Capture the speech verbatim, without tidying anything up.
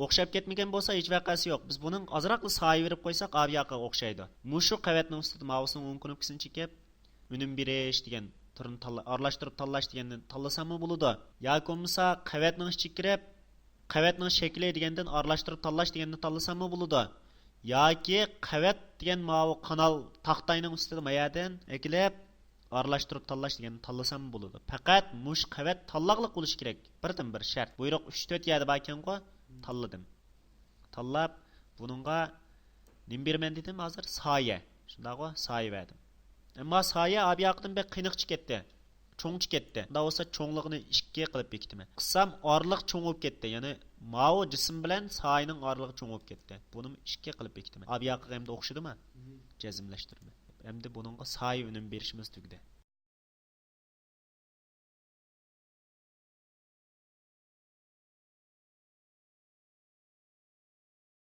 ئوخشاپ كەتمىگەن بولسا ھېچ ۋەقەسى يوق. بىز بۇنىڭ ئازراقلا سايە بېرىپ قويساق، ئابىياقىغا ئوخشايدۇ. مۇشۇ قەۋەتنىڭ ئۈستىدە ماۋۇسىنىڭ ئوڭ كۇنۇپكىسىنى چېكىپ، ئۈنۈم بېرىش دېگەن تۈرنى تاللا-، ئارىلاشتۇرۇپ تاللاش دېگەننى تاللىساممۇ بولىدۇ. ياكى بولمىسا قەۋەتنىڭ ئىچىگە كىرىپ، قەۋەتنىڭ شەكلى دېگەندىن ئارىلاشتۇرۇپ تاللاش دېگەننى تاللىساممۇ بولىدۇ. ياكى قەۋەت دېگەن ماۋۇ قانال تاختاينىڭ ئۈستىدە مايەدىن ئەكېلىپ، ئارىلاشتۇرۇپ تاللاش دېگەننى تاللىساممۇ بولىدۇ. پەقەت مۇشۇ قەۋەت تاللاقلىق بولۇشى كېرەك. بىردىن بىر شەرت. بۇيرۇق ئۈچ تۆت يەردە باركەنغۇ، تاللىدىم. تاللاپ، بۇنىڭغا نېمە بېرىمەن دېدىم ھازىر؟ سايە. شۇنداقغۇ؟ سايە بەردىم. ئەمما سايە ئابىياقىدىن بەك قېنىقچە كەتتى. چوڭچە كەتتى. ئۇنداق بولسا چوڭلۇقىنى ئىككى قىلىپ بېكىتىمەن. قىلسام ئارىلىق چوڭ بولۇپ كەتتى. يەنى ماۋۇ جىسىم بىلەن سايىنىڭ ئارىلىقى چوڭ بولۇپ كەتتى. بۇنىمۇ ئىككى قىلىپ بېكىتىمەن. ئابىياقىغا ئەمدى ئوخشىدىما؟ جەزملەشتۈرىمەن. ئەمدى بۇنىڭغا سايە ئۈنۈم بېرىشىمىز تۈگىدى.